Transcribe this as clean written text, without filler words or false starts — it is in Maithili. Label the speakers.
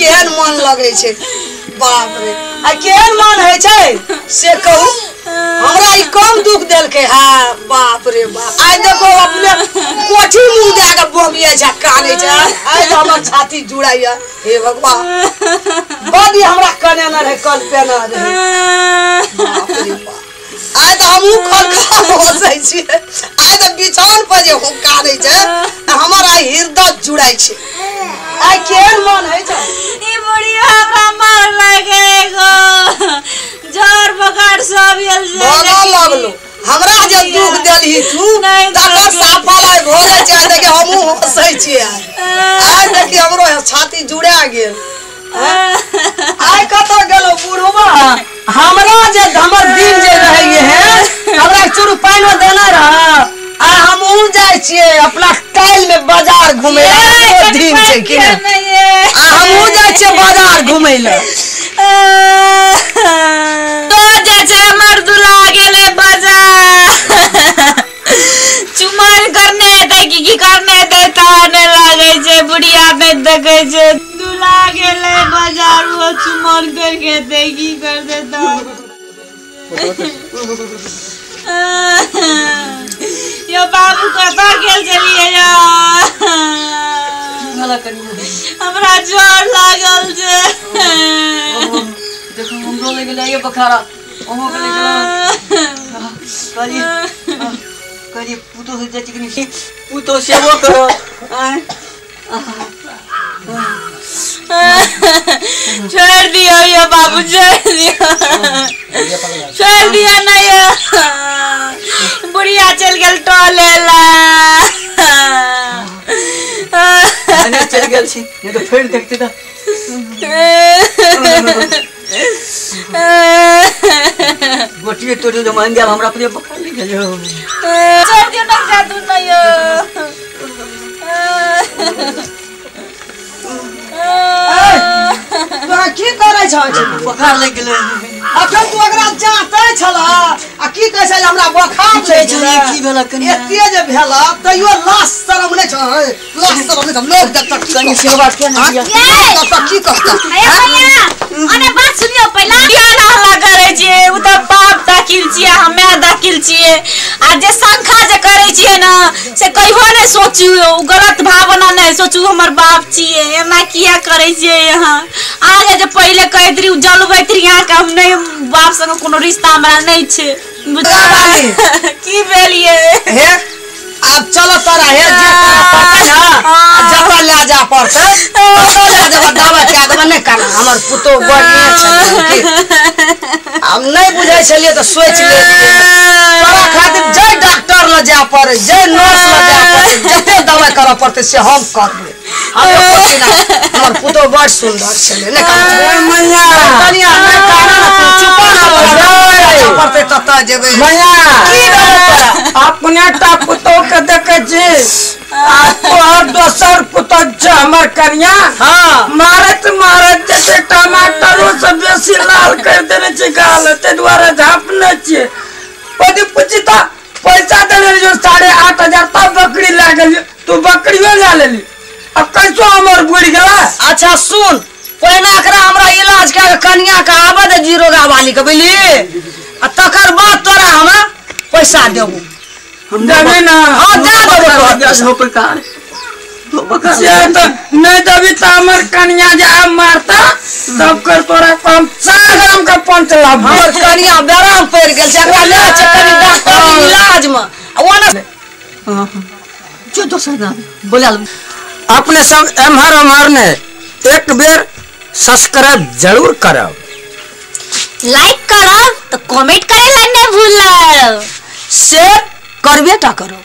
Speaker 1: केहन मन लगै छै बाप रे आ केहन मन होइ छै से कहू हमरा ई कम दुख देलकै। हाँ बाप रे बाप आइ देखो अपने कोठी मुँह दए के बोमिया छै कानै छै। आइ तऽ हमर छाती जुड़ाइया हे भगवान बड़ी हमरा कनेना रहै कल पेना रहै। बाप रे बाप आइ तऽ हमहूँ खल खल हँसै छियै। आइ तऽ बिछान पर जे कानै छै हमर आइ हृदय जुड़ाइ छै। आइ केहन मन होइ छै।
Speaker 2: ई बुढ़िया हमरा मार लागे गो जर बगाड़ सब आयल छै
Speaker 1: भगऽ लगलो हमरा जे दुख देलही तू तकर साफल आइ भऽ जाइ छै। आइ देखी हमहूँ हँसै छियै। आइ देखी हमरो छाती जुड़ा गेल। आइ कतऽ गेलो बुढ़बा हमरा जे हमर दिन जे रहै है हमरा चूरू पानिओ देने रह। आ हमहूँ जाइ छियै अपना टाइल में बाजार घुमै ला दिन छै कि नहि। आ हमहूँ जाइ छियै बाजार घुमै लए।
Speaker 2: तो जे छै हमर दुला गेलै बाजार चुमन करने हेतै की करने हेतै ता नहि लागै छै बुढ़िया नहि देखै छै। दुला गेलै बाजार ओ चुमन करके हेतै की करतै ता। यो बाबू कतऽ गेल छलियै यो हमरा ज्वर लागल छै।
Speaker 3: देखो हमरो लग गेलै बोखारा अहूँ के लग गेलै। कहलिए कहलिए पुतोह से जाइ छी कनि पुतोह सेवो करो।
Speaker 2: छोड़ दियो यो बाबू छोड़ दियो छोड़ दियो ना यो बुढ़िया चल गेल टहले ला।
Speaker 3: चल गेल छी नहीं तो फेर देखते त गोटिए तोड़ियो जो मान दिया हमरा अपने बोखार लग गेल।
Speaker 2: छोड़ दियो ना जादू ना यो
Speaker 1: की करै छह
Speaker 3: बोखार लागि गेलै।
Speaker 1: अखन तू ओकरा जाँतै छलह आ की कहै छै हमरा बोखार लागि गेलै।
Speaker 3: की भेल कनि
Speaker 1: एते जे भेल तैयो लाज शरम नहि छह लाज शरम नहि छह लोक देखतऽ की
Speaker 3: कनि सेवा किया नहि
Speaker 1: देखतऽ की कहतऽ।
Speaker 2: अरे बात सुनियो पहिला किया हल्ला करै छियै उ तऽ बाप दाखिल छियै हमे दाखिल छियै आ जे शंखा जे करै छियै ने से कहियो नहि सोचू उ गलत भावना नहि सोचू हमर बाप छियै एना किया करै छियै यहाँ आगे जे पहिले कहैत रही जलबैत रही अहाँके हम नहि बाप संग कोनो रिश्ता हमरा नहि छै की भेल ये
Speaker 1: हे आब चलो तोरा हे जे तोरा पड़तै ने जतऽ लए जा पड़तै ततऽ लए जेबऽ दवा कए देबऽ नहि करना हमर पुतोह बढ़िएँ छलै आब नहि बुझै छलियै तऽ सोचि लेलियै तोरा खातिर जे डॉक्टर लग जाय पड़ै जे नर्स लग जाय पड़ै जते दवाइ करऽ पड़तै से हम करबै। हमर पुतोह बड़ सुन्दर छलै नहि कनिया नहि कहना ने तू चुप ना पड़तै ततऽ जेबै।
Speaker 4: मैया
Speaker 1: की भेलै तोरा
Speaker 4: अपने टा पुतोह के देखै छी आ तोहर दोसर पुतोह छै हमर कनिया।
Speaker 1: हाँ
Speaker 4: मारैत मारैत जे छै टमाटरो से बेसी लाल करि देने छै गाल ताहि दुआरे झाँपने छियै। ओहि पूछी तऽ पैसा देने रहियो 8,500 तब बकरी लए गेलियै तू बकरियो लए लेली अब कैसो हमर बुढ़ि गेला।
Speaker 1: अच्छा सुन पहिने एकरा हमरा इलाज कए के कनिया के आबऽ दे जीरोगा वाली के बुझली आ तकर बाद तोरा हमरा पैसा देबो।
Speaker 4: देबी ना?
Speaker 1: हाँ दे देबो तोरा।
Speaker 4: नहीं देबी तऽ हमर कनिया जे आब मारता तब कर तोरा हम 4 ग्राम के पंच लाभ।
Speaker 1: हमर कनिया बेराम पड़ि गेल छै एकरा ले छै कनि डॉक्टर इलाज मे ओना
Speaker 3: जो दोसर नाम बोला।
Speaker 4: अपने सब एम्हर ओम्हर ने एक बेर सब्सक्राइब जरूर करब,
Speaker 2: लाइक करब तो कमेंट करे ला नहीं भूलब,
Speaker 1: शेयर करबे टा करब।